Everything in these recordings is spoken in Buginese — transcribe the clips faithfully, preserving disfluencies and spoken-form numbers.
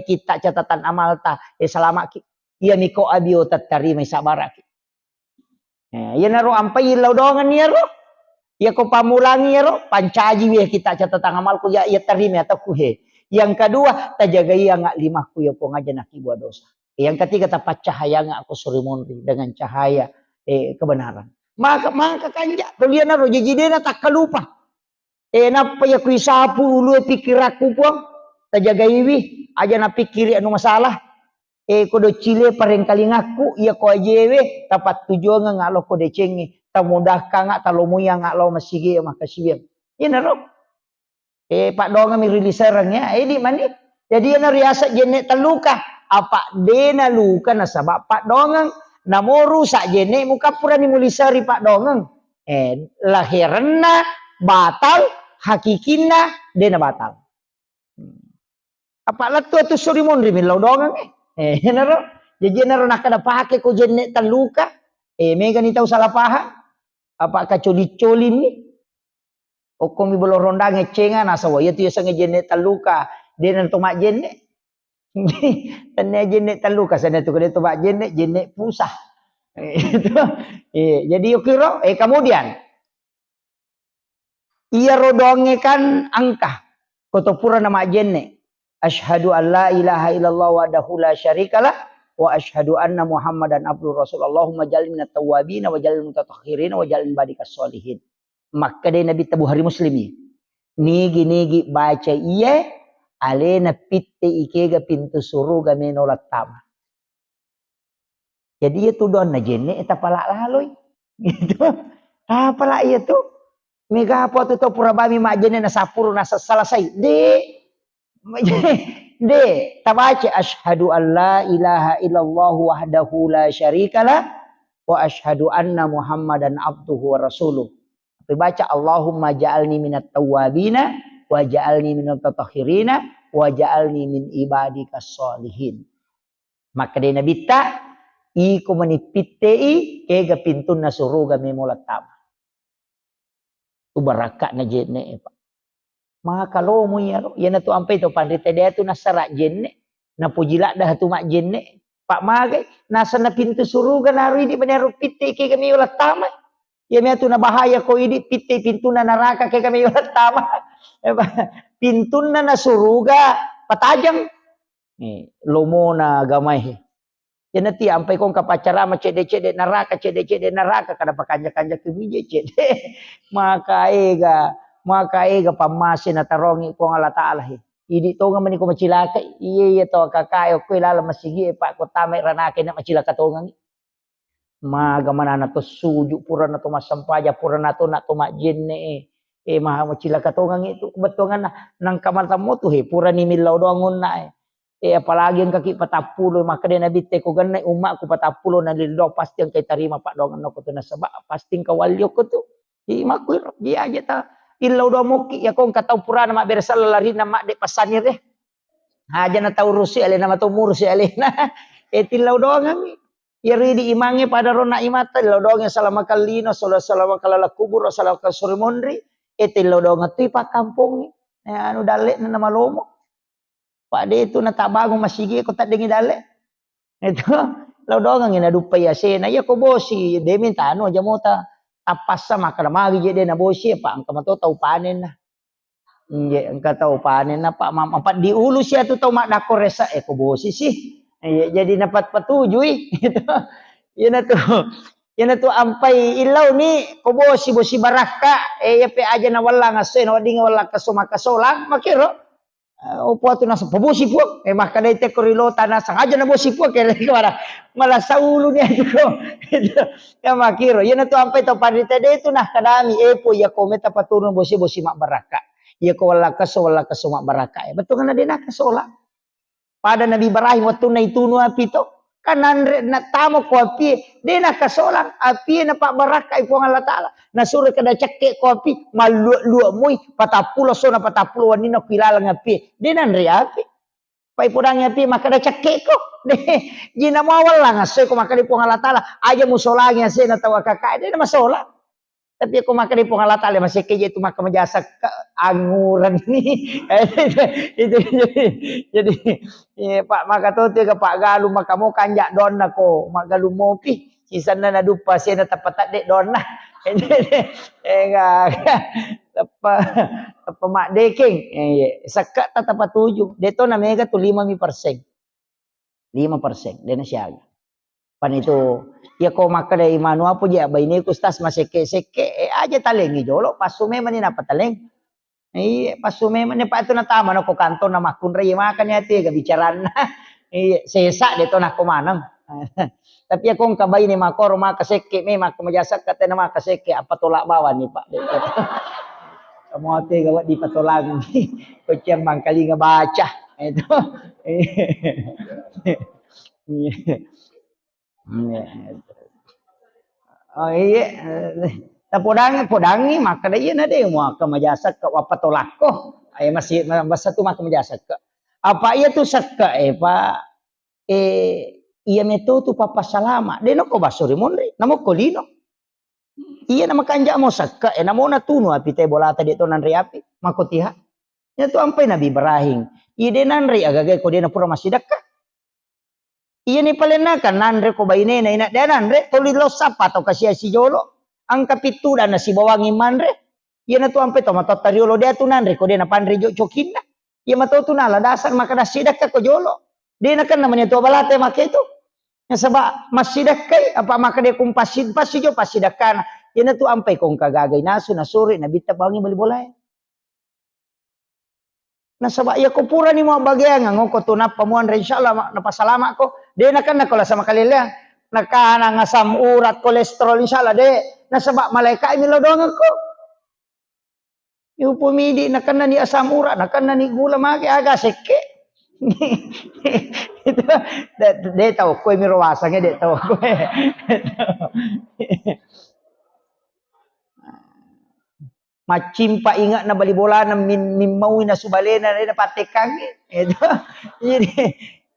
kitta catatan amalta, eh, salamaki. Iya miko abio tattarimai, sabaraki. Eh, iyanaro ampai illau doangenni iyaro. Iyako pammulangi iyaro, pancaji wi kitta catatan amalku, ya, iya tarima atauku he. Yang kedua, tajagai anga limakku ya Puang aja nakibua dosa. Yang ketiga, tapaccahayanga aku suri monri dengan cahaya, eh, kebenaran. Maka, maka kanja, tulianaro jaji dena takkalupa. Eh, nappa iya kuisapu ulue pikkirakku, Puang, tajagaiwi, aja napikkiri anu masalah. Eh, kodo cile parengkalingakku, iya ko ajewe, tapattujuangeng alo ko decengnge, tamudahkanga, talomoianga lao masigi makkasiwiang. Iyanaro. Eh, paddoangeng mi rilisareng ya, edi mani. Jadi iyana riaseng jenne telluka, apa dena luka nasaba paddoangeng. Namo rusak jenne mukappurani mulisari paddoangeng. Eh, laherenna batal, hakikinna dena batal. Apa lettu atu suri monri millau doangeng, eh. Eh, enaro. Jadi enaro nakkeda pake ko jenne telluka. Eh, megani tau salah paham. Apa kacoli-colinni. Okkomi bolo rondang eccenga nasaba iyatu yasengnge jenne telluka. Dena to majjenne. Tennia jenne telluka, senne tu kede to majjenne, jenne pusah. Eh, itu. Eh, jadi yukiro, eh, kemudian iyaro doangnge kan engka, ko to pura namajjenne, "Asyhadu an la ilaha illallah wahdahu la syarikalah, wa asyhadu anna Muhammadan abduhu rasul. Allahumma ja'alni minat tawwabin, wa ja'alni mutatahhirin, wa ja'alni badikas sholihin." Makkeda Nabitta, Bukhari Muslim i, "Nigi-nigi baca iye, alena pitte ikega pintu suruga meno lattama." Jadi iya tu doanna jenne, eh, tapala laloi. Gitu. Tapala iya tu. Mega apa tu tau pura bami majjenne na sapuru na selesai. De. De. Tabaca asyhadu an la ilaha illallah wahdahu la syarikalah wa asyhadu anna Muhammadan abduhu wa rasuluh. Tapi baca Allahumma ja'alni minat tawwabina wa ja'alni minat tatahhirina wa ja'alni min ibadikas sholihin. Makkeda Nabitta, iko mani pittei, kega pintunna suruga memo lattama. Tu barakka'na jenne, Pak. Maka lomo iyaro, iyana tu ampai to panrita de tu nasara jenne, napoji ladda tu majjenne, Pak, magai, nasenna pintu suruga naro idi mani aro pittei, kega memo lattama. Iya matu na bahaya ko idi pittei pintunna naraka, kega memo lattama. Pintunna na suruga patajang. Eh, lomona agamae. Iyana ti ampai ko engka paccarama cedde-cedde naraka, cedde-cedde naraka, kada pakanja-kanja ke bije cedde. Maka ega, maka ega pammase natarongi Puang Allah Taala he. Idi tonga mani ko macilaka, iye, iye to kakae okko laleng masigi e, Pak, ko tamai ranaka na macilaka tongangi. Maga manana to suju, purana to massempajang, purana to na to majjenne e. Eh, maha macilaka tongangi tu kebetuanna nangka matammo tu he, purani millau doang onna e. Eh, apalagi engkaki patappulo, makkeda Nabitta ko genne ummaku patappulo na lillau pasti engka tarima paddoangenna ko tu nasaba pasti engka walli okko tu. Jadi makkuiro, dia aja ta illau doang mokki, ya ko engka tau purana mabbere sella larinna madde passanire. Aja na tau rusi alena, matau murusi alena. Eh, tillau doangengngi. Iyaro idi imangnge pada ronna imatta, tillau doangngi salama kallino, sala-, salama kallala kubur, salama suri monri. Eh, tillau doangeng tu pakkampongngi. Eh, anu dalle'na namalomo. Pak de tu natabangung masigi ko taddengi dalle. Itu, lao doangengngi naduppai asena. Iya ko bosi, de minta anu aja mota. Tappassa makkeda magi je de nabosi, apa engka mato tau panenna. Inje, engka tau panenna, Pak, ma-, mapaddi ulu sia tu tau maddakko resa, eh, ko bosi si. Iya, jadi napat-, patujui. Itu. Iyana tu, iyana tu ampai illau ni, ko bosi, bosi barakka, eh, iya pe aja nawellang asse, nawedding wellang kaso makasolang, makiro. Eh, opo atu naseng, "Pabosi, Puang." Eh, makkedai tekko ri lota naseng, "Aja nabosi, Puang," kere kemana? Malah saulu ni aju ko. Ya makiro. Iyana tu ampai tau panrita de tu nah kadami, "Eh, Puang, iya ko meta paturun bosi, bosi mabbarakka. Iya ko wallakaso, wallakaso mabbarakka." Eh, betul kan de nakasola. Pada Nabi Ibrahim wettunna itunu api to, kan nanre nattama ko api, de nakasolang api, napabbarakkai Puang Allah Taala. Nasuro kada cekke ko api, mallua-lua moi, patappulo sona patappulo wenninna ko ilaleng api. De nanre api. Pai podangi api makkeda cekke ko. De, jina mawallang assoi ko makkeda Puang Allah Taala, aja musolangi asena tau akakae, de namasola. Tapi ko makkeda Puang Allah Taala, masekke je tu maka majasakka angureng ni. Itu, itu, jadi, jadi, iya, Pak, maka to tu ga Pak galu maka mo kanja donna ko, magalu mopi. Sisenna naduppa sena tappa tadde donna. Enggak, tappa, tappa maddekeng. Eh, iya. Sekka ta tappa tuju. De to na mega tu lima mi persen. Lima persen, de na siaga. Pan itu, iya ko makkeda imanu apa je baineku stas masekke-sekke, eh, aja talengi jolo, passu memang ni napa taleng. Iya, passu memang ni, Pak, itu natama na ko kantor na makkunrai makani ati ga bicaranna. Iya, sesa de to nako maneng. Tapi ya ko engka baine makoro maka sekke me maka majasakka tena maka sekke apa tolak bawang ni, Pak. De to. Kamu ati ga wedding patolang. Ko ciang mangkalinga baca. Itu. Iya. Iya. Oh, iya. Tapodangi, podangi, makkeda iya na de muaka majasakka, wappatolakko. Ayo masih, ma-, masa tu maka majasakka. Apa iya tu sakka, eh, Pak? Eh, iya meto tu papa salama. De noko baso ri monri, namo ko lino. Iya na makanja mo sakka, eh, namo natunu api te bolata de to nanre api. Mako tiha. Iya tu ampai Nabi Ibrahim. Iya de nanre agaga ko de na pura massidakka. Iyani palenna kan nanre ko bainena ina de nanre, toli lo sappa to kasia sijolo. Engka pittu dana sibawangi manre. Iyana tu ampe to matotta riolo de tu nanre ko de napanre jo cokinna. Iya mato tu nala dasar maka dassidakka ko jolo. De nakenna mani tu balate make tu. Nasaba massidakkai apa maka de kumpassi passi jo passidakkana. Iyana tu ampai ko engka gagai nasu nasuri nabitta bawangi bali bolae. Nasaba iya ko purani mabbageang ngoko tu nappa muanre insyaallah ma-, napasalamakko. De nakenna ko lasa makaleleang. Nakanang asam urat, kolesterol insyaallah de. Nasaba malaika mi lodongengko. Yupo midi nakenna ni asam urat, nakenna ni gula mage aga sekke. Itu de, de tau ko miro wasange de tau ko. Maccimpa inge'na bali bolana min-, mimmaui nasu balena, de napattekkangngi. Itu. Jadi,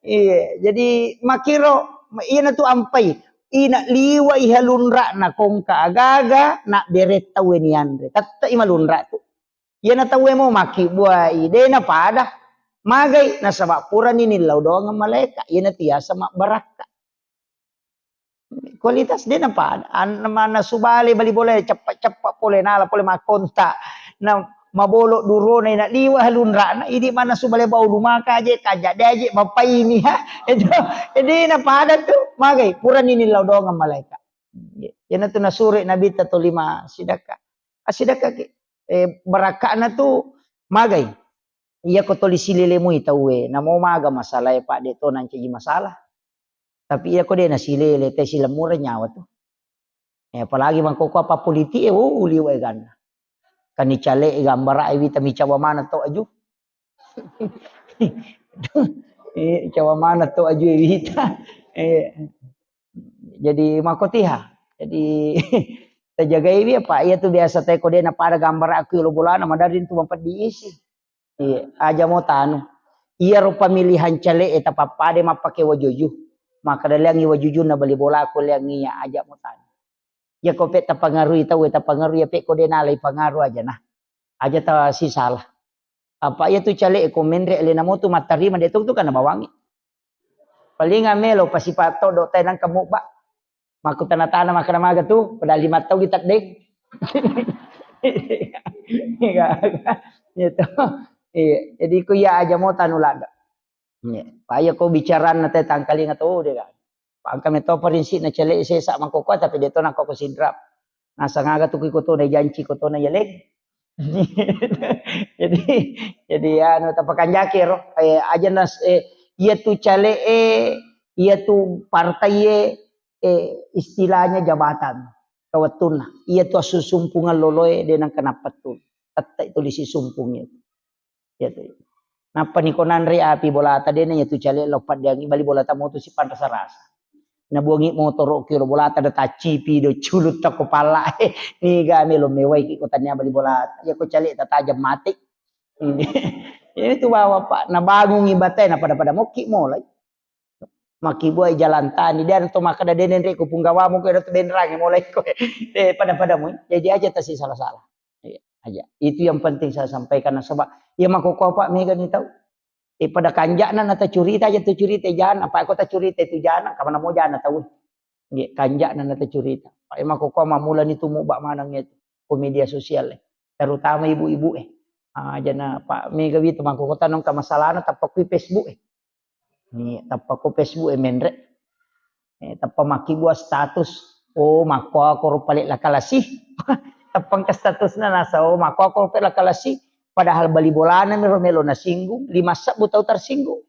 iya, jadi makkiro, iyana tu ampai. Ina liwa iha lunra'na kongka agaga, na bere tauwe nianre. Tette i malunra tu. Iyana tauwe mo makkibbuai, de napada. Magai, nasaba purani nillau doang malaika. Iyana tiasa mabbarakka. Kualitas de napada. An-, mannasu bale bali bola ceppa-ceppa pole nala pole makkonta. Na mabolo durona ina liwa lunra'na idi mannasu bale bau lumaka aje kaja de aje mapaini ha. Itu de napada tu magai purani nillau doang malaika. Iyana tu nasure nabitta to lima sidakka. Asidakka ke. Eh, barakka'na tu magai. Iya ko toli silelemui tauwe, namo maga masalae Pak de to nancaji masalah. Tapi iya ko de nasilele te silemureng nyawa tu. Eh, apalagi mangkoko apa politik e, oh, liwa eganna. Kani cale e gambara e wita micawa mana to aju. Eh, cawa mana to aju e wita. Eh, jadi makotiha. Jadi tajagaiwi apa iya tu biasa te ko de napada gambara aku lo bolana madari tu mampeddi isi. Iya, aja mo tanu. Iyaro pamilihan cale'e tapappade mappake wajuju. Makkeda leangngi wajujunna bali bolaku leangngi iya aja mo tanu. Iya ko pe tapangarui tauwe tapangarui iya pe ko de nalai pangaru aja nah. Aja ta sisala. Apa iya tu cale'e ko menre alena mo tu mattarima de tu tu kana bawangi. Paling melo pasipa todo tai nangka mubba. Makkutana-tana makkeda maga tu, padahal lima tau gi teddeng. Iya, gitu. Iya, jadi ku iya aja mo tanu ladde. Iya, paya ko bicaranna te tangkalinga to de kan. Pangka meto prinsipna cele sesa mangkoko tapi de to nako ko sinrap. Nasang aga tu ku iko to na janci ko to na yaleng. Jadi, jadi anu tapakanjaki ro, eh, aja nas, eh, iya tu cale e, iya tu partai e, eh, istilahnya jabatan, kawettunna. Iya tu assusumpungan loloe de nangka nappettu. Tette tuli sisumpung iya tu. Iya tu. Nappa ni ko nanre api bolata de na iya tu cale lo paddeangi bali bolata motu sipanrasa-rasa. Nabuangi motoro ki lo bolata da taccipi do culutta ko palla e. Niga melo mewai ki ko tania bali bolata. Iya ko cale tatajam mati. Iya tu bawa Pak, nabangungi batae na pada-pada mokki molai. Makkibuai jalan tani, de' to makkeda de' nenre' ko punggawamu ko, de' to benrangi mulai ko. Eh, pada-pada mu. Jadi aja tasi salah-salah. Iya, aja. Itu yang penting saya sampaikan, nasaba iya makkokkoe, Pak, mega ni tau. Eh, pada kanja'na na tacurita aja tu curita jana, apa ko tacurita itu jana, kamana mo jana tau. Nggih, kanja'na na tacurita. Pak, iya makkokkoe mammula ni tu mubba maneng itu ko media sosial, eh. Terutama ibu-ibu, eh. Ah, jana Pak mega wi tu makkokkoe tanong ka masalahna tappa kui Facebook, eh. Ni tappa ko Facebook e menre. Eh, tappa makkibua status. Oh, makkuako ro pale' lakalasi. Tappa engka statusna nasa, oh, makkuako ro pale' lakalasi. Padahal bali bolana mi ro melo nasinggung, lima sebbu tau tersinggung.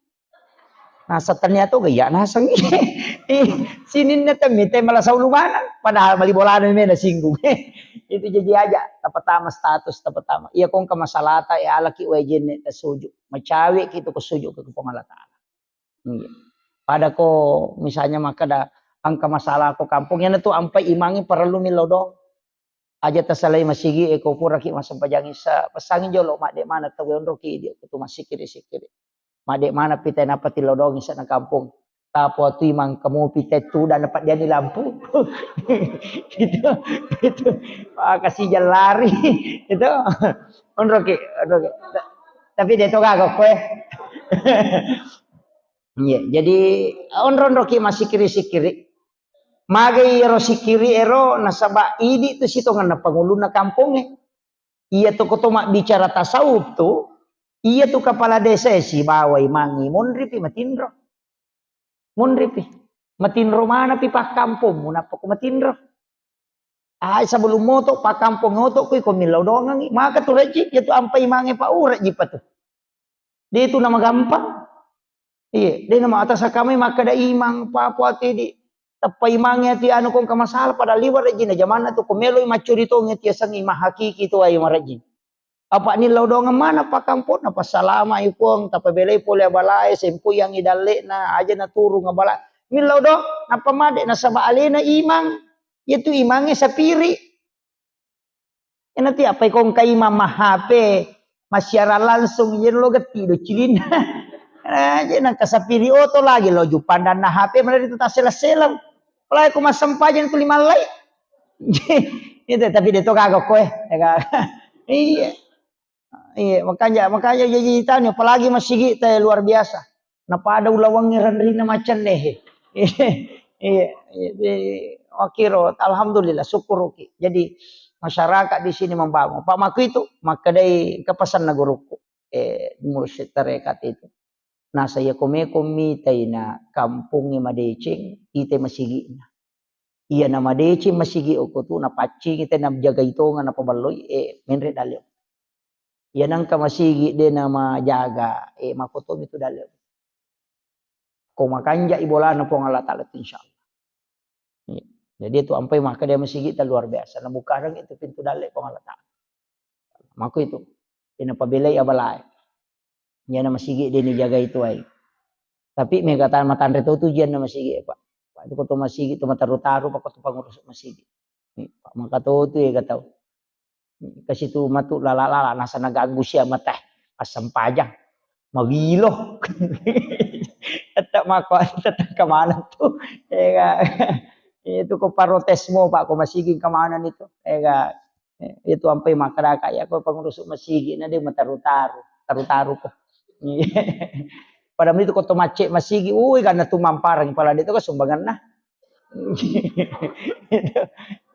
Nasa tania to gaya naseng. Eh, sininna temmi te malasau lumanang. Padahal bali bolana mi nasinggung. Itu jadi aja, tapatama status, tapatama. Iya kongka masalata, eh, alaki wae jenne tasuju. Macawe ki tu ko suju ke Puang Allah Taala. Iya. Pada ko misalnya makkeda engka masalah ko kampung, iyana tu ampai imangnge parellu millau doang. Aja tasalai masigi e ko puraki massempajang isa, pesangi jolo madde mana tau onroki idi ko tu massikiri-sikiri. Madde mana pita napa tillau doang isa na kampung. Tapo tu imang kamu pita tu dan dapat dia di lampu. Gitu. Gitu. Ah, kasih jalan lari. Gitu. Onroki, onroki. Ta-, tapi dia tu kagak kowe. Iya, jadi onro-onroki massikiri-sikiri. Magai ero sikiri ero nasaba idi tu sitongenna pangulunna kampongnge. Iya toko to mabbicara tasawuf tu, iya tu kepala desa e sibawa imangnge monripi matinro. Monripi. Matinro manapi pakkampongmu nappa ko matinro. Ai sebelum moto pakkampong oto kui ko millau dongangi. Maka tu rejji, iya tu ampai mange pa urejji pa tu. De tu namagampang. Iya, de nama atas kamai makkeda imang papo ati di tappa imangnge ati anu kongka masalah pada liwa rejji na jamanna tu ko meloi maccuri tongi ati asengi mahakiki tu ai marejji. Apa nillau dongeng mana pakkampong na passalama i Puang, tapabelai pole abalae, sempoyangi dalle'na, aja naturung abala. Millau dong, nappa made nasaba alena imang, iya tu imangnge sapiri. Ena ti apa ikong kaima ma H P, massiarang langsung, iya lo getti do cilinna. Eh, je nang kasapiri oto lagi lo jupandanna H P, mana itu tasela-selang. Apalagi ko massempajang tu lima lai. Itu, tapi de to gaga koe. Iya. Iya, makanya, makanya jadi tanya, apalagi masigi te luar biasa. Napada ulawangngi ranrina macenne. Iya, iya, di-, makkiro, alhamdulillah, syukuruki. Jadi, masyarakat di sini membangun. Pak Maku itu, makkedai kepesanna guruku, eh, mursyid tarekat itu. Nasa iya komeko mitai na kampongnge madeceng, ite masigina. Iya na madeceng masigi oko tu, napaccingi te najagai tonga, napaballoi, eh, menre dalle. Iya nangka masigi de namajaga, eh, makotomi tu dalle. Ko makanjai bolana Puang Allah Taala tu, insya Allah. Iya. Jadi itu ampai maka dia masigi ta luar biasa. Nabukarang itu pintu dalle Puang Allah Taala. Mako itu. Ina pabelai abalae. Iya na masigi de ni jagai tu ai. Tapi mega tan matanre to tu jian na masigi, Pak. Pak, itu ko to masigi tu mataru-taru, Pak, ko to pangurus masigi. Ni, Pak, maka to tu ya tau. Kasi tu matu lala-lala, nasa naganggu sia mata, pas sempajang. Mawilo. Tetap mako, tetap kemana tu. Ya, itu ko protes mo, Pak, ko masigi kemana itu. Ya, Eh, itu ampai makkadaka, iya ko pangurus masigi na de mataru-taru, taru-taru ko. Pada itu ko to macce masigi, ui, karena tu mamparang pala de to ko sumbanganna.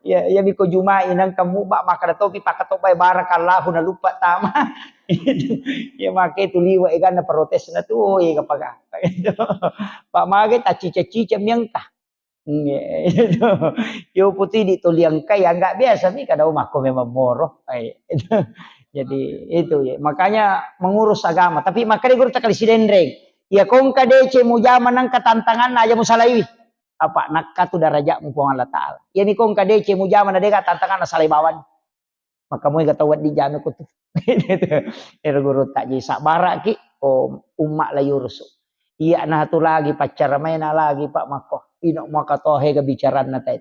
Ya, ya biko Jumai nang kamu bak makkada topi pakatobai barakallahu na lupa tama. Ya make tu liwa eganna protesna tu, oh, iya kapaka. Pak mage tacica-cica miangka. Iya, itu. Yo putih di toliang kai, anggak biasa mi kada umako memang moro. Ai, itu. Jadi itu ya. Makanya mengurus agama. Tapi makanya guru takali sidenreng. Ya kongka dece mujama nangka tantangan aja musalaiwi. Apa nakka tu darajatmu Puang Allah Taala. Ya ni kongka dece mujama na deka tantangan salai bawang. Maka moi ga tau wedding jame ko tu. Ero guru tak jadi sabbaraki, oh, umma la yurusu. Iya nah tu lagi paccara maena lagi Pak Mako. Ino maka tohe ga bicaranna tai.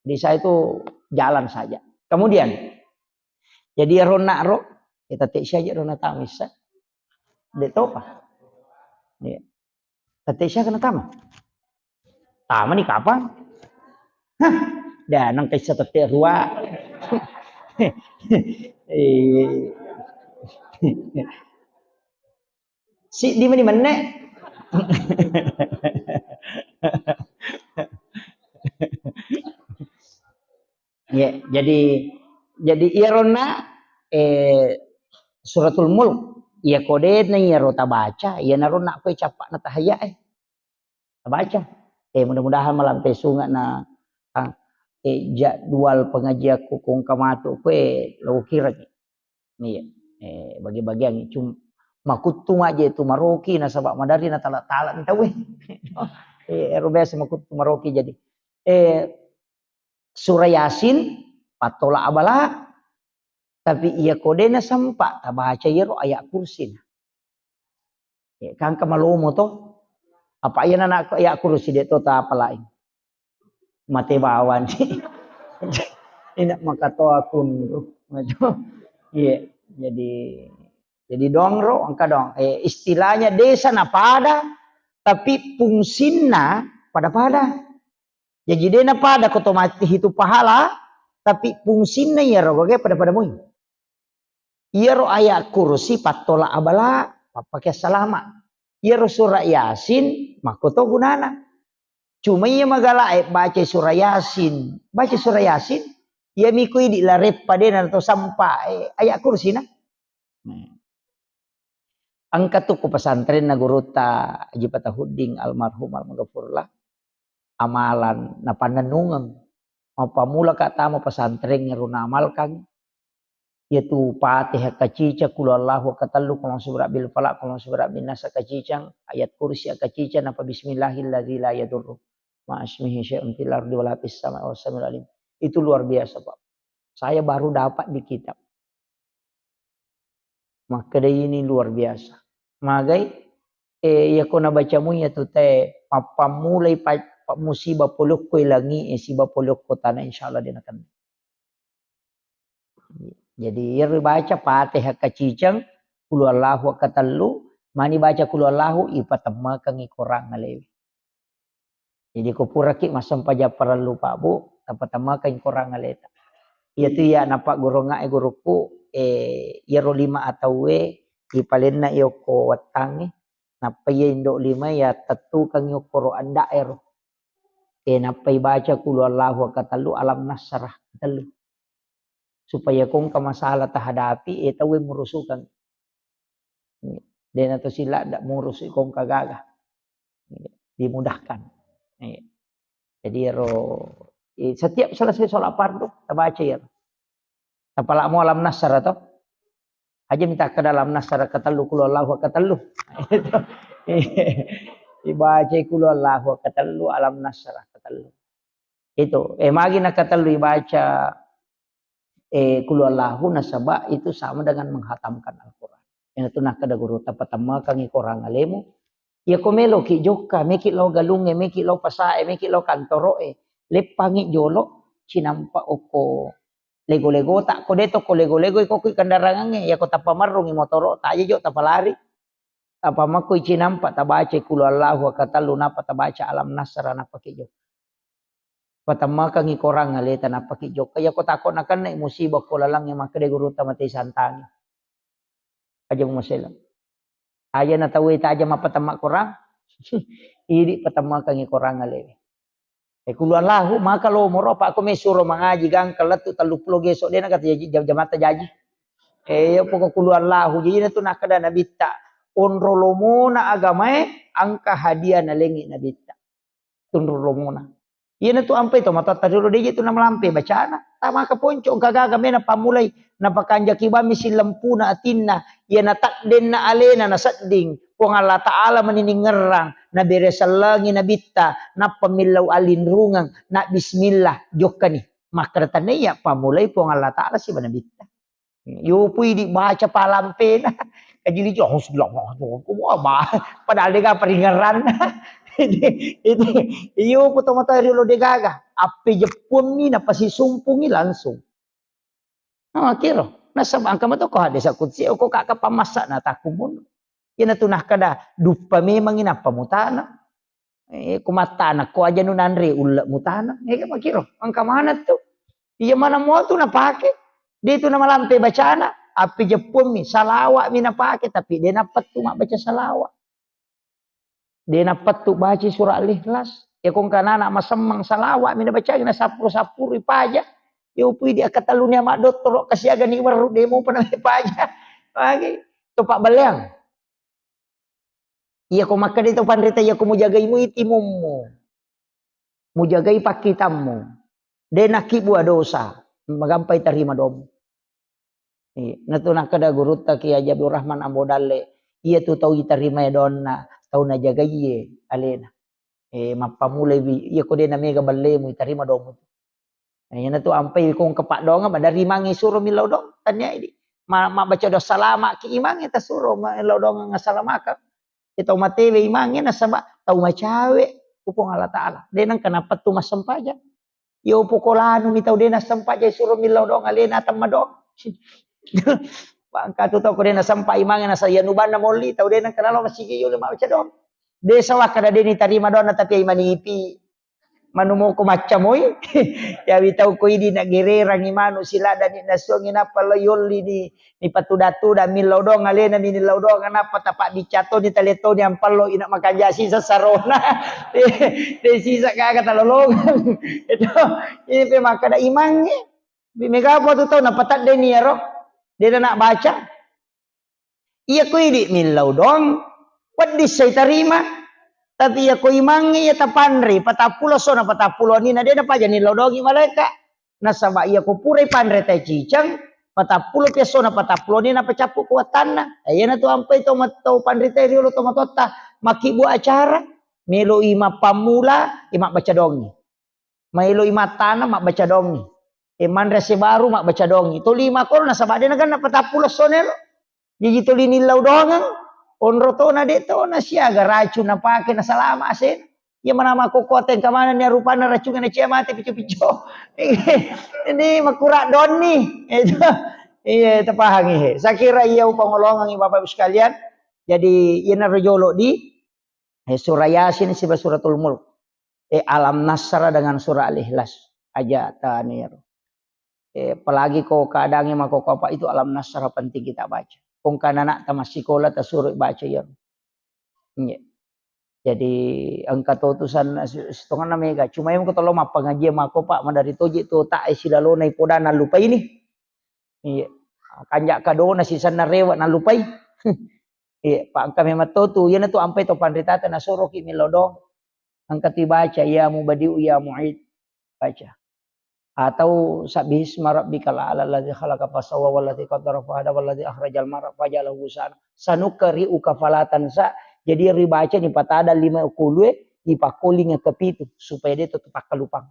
Di saya itu jalan saja. Kemudian, jadi ero nak ro, kita tek saja ro na tamisa. Dek topa. Iya. Tette sia kena tama. Tamani kapang? Hah, dah nang kaisa tette rua. Eh. Siddi mani menne. Ya, jadi, jadi iyaronna, eh, Suratul Mulk, iya kodena iyaro tabaca, iyanaro nakko cappa'na tahayya, eh. Tabaca. Eh, mudah-mudahan malampe sunga na, ah, eh, jadwal pengajianku kongka matu kue lo kiraki. Iya. Eh, bagi-bagiang cum-, makuttu maje tu maroki nasaba madari na tala-tala ni tauwe. Eh, ero biasa makuttu maroki jadi. Eh, Surah Yasin, pattola abala, tapi iya kodena sempa tabaca iyaro ayat kursi. Ya, kan ke malomo to. Apa iya nana ayat kursi de to ta apa lain. Mate bawang. Ina makatoa kunru. Iya, jadi, jadi dong ro, engka dong. Eh, istilahnya desa na pada, tapi fungsinna pada-pada. Jaji de na pada ko to mate hitu pahala, tapi fungsinna iyaro gage pada-pada mui. Iyaro ayat kursi pattola abala, pappake salama. Iyaro surah Yasin, makko to gunana. Cuma iya magala e baca surah Yasin, baca surah Yasin, iya miko idi lareppa de na to sampa, eh, ayat kursi na. Nah. Engka tu ku pesantrenna gurutta Haji Fatahuddin almarhum almaghfurlah, amalan napannennungeng. Mappammula ka tama pesantren ero naamalkan, yaitu Fatihah kacicang, Qul Huwallahu katellu, Qul A'udzu Birabbil Falaq, Qul A'udzu Birabbin Nas kacicang, ayat kursi kacicang, napa Bismillahilladzi la yadurru ma'asmihi syai'un fil ardi wala fis sama'i wa huwas samiul alim. Itu luar biasa, Pak. Saya baru dapat di kitab. Makkeda ini luar biasa. Magai, eh, iya ko nabacamu iya tu te, mappammulai pa-, pa-, musibah polokko langi, eh, siba polokko tanah, insya Allah dia nakenna. Jadi, iya ribaca Fatihah kacicang, Qul Huwallahu katellu, mani baca Qul Huwallahu, ipatemmekeng i korang alewe. Jadi ko puraki massempajang parellu, Pak, Bu, tapatemmekeng korang aleta. Iyatu iya napaggurungngai gurukku, eh, iyaro lima atauwe ipalenna iyokko wettangnge, nappa iya indo lima iya tettukeng iyokko ro anda'ero. Eh, nappa ibaca Qul Huwallahu katellu, Alam Nasrah katellu. Supaya ko engka masalah tahadapi, eh, tauwe murusukeng. Dena to sila ndak murusi ko engka gaga. Dimudahkan. Iya. Jadi ero, eh, setiap selesai sholat fardu, tabaca iyaro. Tapalamo Alam Nasrah to. Aja minta ke dalam Nasrah katellu, Qul Huwallahu katellu. Ibaca Qul Huwallahu katellu, Alam Nasrah katellu. Itu, eh, magi nakatellu ibaca, eh, Qul Huwallahu nasaba itu sama dengan menghatamkan Al-Quran. Iyanatu nakkeda guru, tapatemmekeng i korang alemu. Iya ko meloki jokka, meki lao galungnge, meki lao pasae, meki lao kantoroe, leppangi jolo, cinampa okko lego-legota, ko de to ko lego-lego, iko ki kendarangangnge, iya ko tapamerrungi motoro'ta, aja jo tapalari. Apa makko icinampa tabaca Qul Huwallahu katellu, nappa tabaca Alam Nasrah, nappa ki jokka. Patemmekeng i korang aleta, nappa ki jokka. Iya ko tako nakenna musibah ko lalangnge, makkeda gurutta mate santangi. Aja mumasela. Aja na tauwe taja mappatemma korang. Idi patemmekeng i korang alewe. Eh, Qul Huwallahu, maka lo moro, apa ko mesuro mangaji gangka lettu telluppulo geso, dena kata jaji, jam-, jamatta jaji. Eh, iya poko Qul Huwallahu. Jadi na tu nakkeda Nabitta, onro lomona agamae, engka hadiah nalengi Nabitta. Tunru lomona. Iyanatu ampai to matoatta riolo, deje tu namalampe bacana. Tamaka ponco, engka gaga mena pammulai. Napakanjaki bammi sillempuna atinna. Iya nataddenna alena nasedding. Puang Allah Ta'ala mani ningerrang. Nabere sellengi nabitta. Nappa millau alinrungeng. Na bismillah. Jokkani. Makkeda tania pammulai Puang Allah Ta'ala siba nabitta. Yo pui dibaca palampena. Kajili jo, "Auzubillah, wah, wah, wah, bah." Padahal dega peringeran. Itu, itu, iyo, foto mata riolo degaga. Appe jeppunni, napasisumpungi langsung. Nah, kiro. Nasaba engka mato ko hadis kutsi, ko kaka pamassa na takumun. Iyanatu nakkeda, duppa memangi nappa mutana. Eh, ko mattana ko aja nu nanre ulle mutana. Eh, makiro, engka mana tu? Iya mana mo tu napake? Dia tu namalampe bacana, api jeppuammi, salawa'mi napake, tapi dia napettu mabbaca salawat. De nappettu baca surah Al-Ikhlas. Ya kong kanana masemmang salawat mina bacai na sappuru-sappuru paja. Ya upui di akatelluni ama dottoro kasiaga ni werru de mo pernah paja. Lagi to pabbaleang. Iya ko makkeda to panrita iya ko mujagai mu itimummu. Mujagai pakkitammu. De nakkibua dosa. Magampai tarima domu. Iya, natu nakkeda gurutta Kiai Haji Abdul Rahman Ambo Dalle, iya tu tau itarimae donna, tau najagaiye alena. Eh, mappamulai wi, iya ko de namega ballemu itarima domu. Eh, iyanatu ampai kong kepak doang, madarimangi suro millau dong, tania idi. Ma, mabbaca doa salama ki imangi tasuro millau dong ngasalamakang. Iya tau matewe imangnge nasaba tau macawe ku Puang Allah Taala. De nengka napettu massempajang. Yo pokolanu mi tau de nassempajang suro millau doang alena temma doang. Bangka tu tau ko de nasempa imangnge nasa iya nubanna molli tau de nengka nalo masigi yolo mabaca doang. De sawakka de nitarima doang tapi ai manipi. Manumoko macca moi. Yawi tau ko idi na gererangi manu siladani nasuangi nappa lo yolli ni, ni patuda-tuda millau doang alena mi nillau doang nappa tapa bicca toni tale toni ampallo ina makanja sisa sarona. De sisa kaga talolongang. Itu ini pe makkada imangnge. Mega apa tu tau napatadde ni yaro. De na baca. Iya ko idi millau doang, wedding sai tarima. Tapi iya ko imangnge iya tapanrei, patappulo sona patappulo ni na de napaja nillau doangi malaeka. Nasaba iya ko purai panre tai ciceng, patappulo piassona patappulo ni napacappu kuatanna. Eh, iyana tu ampai to mat-, to panrita riolo to matotta, makkibua acara, meloi mappammula, eh, mabbaca doangi. Maeloi mattana mabbaca doangi. Eh, manre ase baru mabbaca doangi. Toli makoro nasaba de naganna patappulo sona elo. Jaji tuli nillau doangeng, onro tona de tona siaga racung napake nasalama asena. Iya manama kokkote engka manenni rupanna racungnge nacia mate picco-picco. Ini makura donni. Itu. Iya, tapahangi he. Saya kira iya upangolongengi Bapak Ibu sekalian. Jadi iyanaro jolo di, eh, surah Yasin siba suratul Mulk. Eh, Alam Nasrah dengan surah Al-Ikhlas. Aja tani ero. Eh, apalagi ko keadaannya mako apa itu Alam Nasrah penting kita baca. Kong kana anak tamat sekolah tasuruh baca ya. Iya. Jadi engka to tu san-, si-, sitonganna mega. Cuma yang ko tolo mappangajian mako Pak madari toji tu tak silalona ipodana lupa ini. Iya. Kanja kadona sisanna rewa nalupai. Iya, Pak engka memang to tu. Iyana tu ampai to panritata nasoroki millau doang. Engka tu baca ya mubadiu ya muid. Baca. Atau sabbihisma rabbikal a'la alladzi khalaqa fasawwa walladzi qaddara fahada walladzi akhrajal mar'a faja'alahu ghusaan. Sanuqri'uka fala tansa. Jadi ribaca ni patada lima kulue, dipakoling ke pitu supaya dia tetap takkalupang.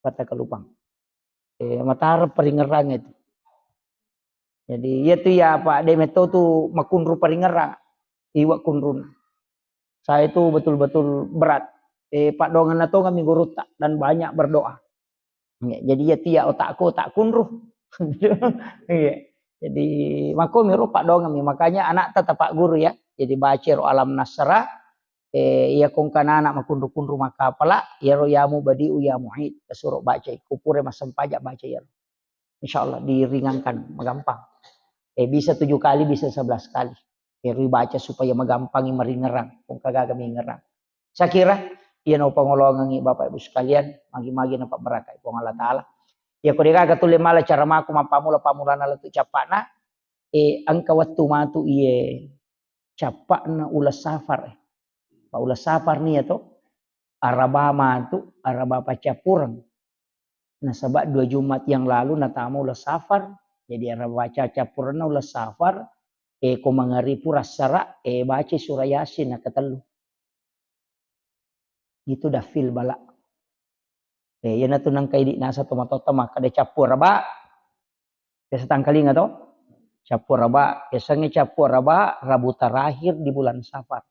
Patakkalupang. Eh, matara paringerang itu. Jadi iya tu ya Pak de metto tu makunru paringerang. Iwa kunrun. Saya itu betul-betul berat. Eh, Pak dongan na tonga mi gurutta dan banyak berdoa. Ya, jadi iya tu ya otakku otak kunru. Iya. Jadi mako miro Pak dongan mi makanya anak tetap Pak guru ya. Jadi baca ro Alam Nasrah, eh, iya kong kanana makunru-kunru makapala, iyaro ya mubadiu ya muid, tasuro baca ikku pura massempajang baca iyaro. Insya Allah diringankan, magampang. Eh, bisa tujuh kali, bisa sebelas kali. Eh, ribaca supaya magampangi maringerang, kong kagaga mingerang. Saya kira, iya no pangolongangi Bapak Ibu sekalian, magi-magi napa berakai Puang Allah Taala. Ya ko degaga tulle mala cara maku mappamula-pamulana lettu cappana, eh, engka wettu matu iye cappa'na uleng safar, eh. Pa uleng safar nia to, araba matu, araba paccappureng. Nasaba dua Jumat yang lalu natama uleng safar, jadi araba paccappurengna uleng safar, eh, ko mangaripu rassara, eh, baca surah Yasin nakatellu. Itu dafil bala. Eh, iyanatu nangka idi nasa tomatoatta makkeda cappu araba. Biasa tangkalinga to? Cappu araba. Biasanya cappu araba, Rabu terakhir di bulan Safar.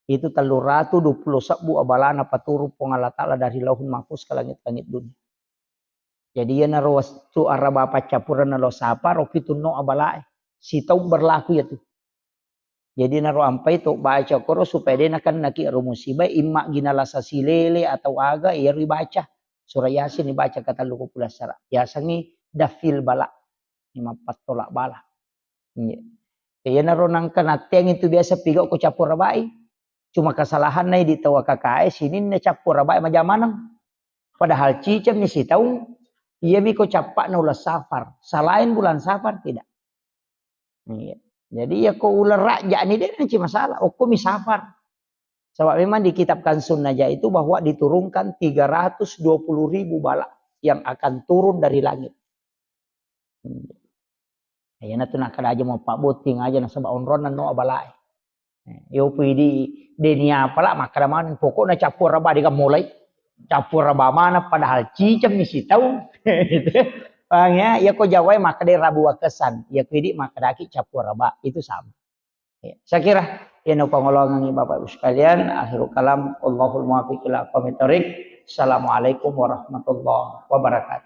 Itu tellu ratu dua puluh sebbu abalana paturung Puang Allah Ta'ala dari Lauhul Mahfuz ke langit-langit dunia. Jadi iyanaro wettu araba paccappurenna lo Safar, ro pitunno abalae. Sitaung berlaku iyatu. Jadi naro ampai to baca koro supaya de nakennaki ro musiba, imma gina lasa silele atau aga, iyaro ibaca. Surah Yasin ibaca katellu ko pulassara. Yasengngi dafil bala. Ini mappattolak bala. Iya. Iyanaro nangka natteang itu biasa pigau ko cappura bai. Cuma kesalahanna idi tau A K K E sininna cappura bai majamaneng. Padahal cicemmi sitaung, iyami ko cappa'na uleng Safar. Selain bulan Safar tidak. Iya. Jadi ya ko uleng Rajab ni de nanci masalah. Okko mi Safar. Sebab memang di kitab Kanzun Najah itu bahwa diturunkan tiga ratus dua puluh ribu bala yang akan turun dari langit. Hmm. Iyanatu nakkeda aja mau pabbotting aja nasaba onronna no abalae. Eh, yo pidi deni apala makkeda maneng pokokna cappura ba dega mulai. Cappura ba mana padahal cicemmi sitaung. Gitu. Paham ya? Ya ko Jawa makkeda rabu wakesan, ya ko idi makkedaki cappura ba itu sama. Ya, saya kira ini pengolongan Bapak Ibu sekalian, akhirul kalam, Allahul muwaffiq ila aqwamit thariq. Assalamualaikum warahmatullahi wabarakatuh.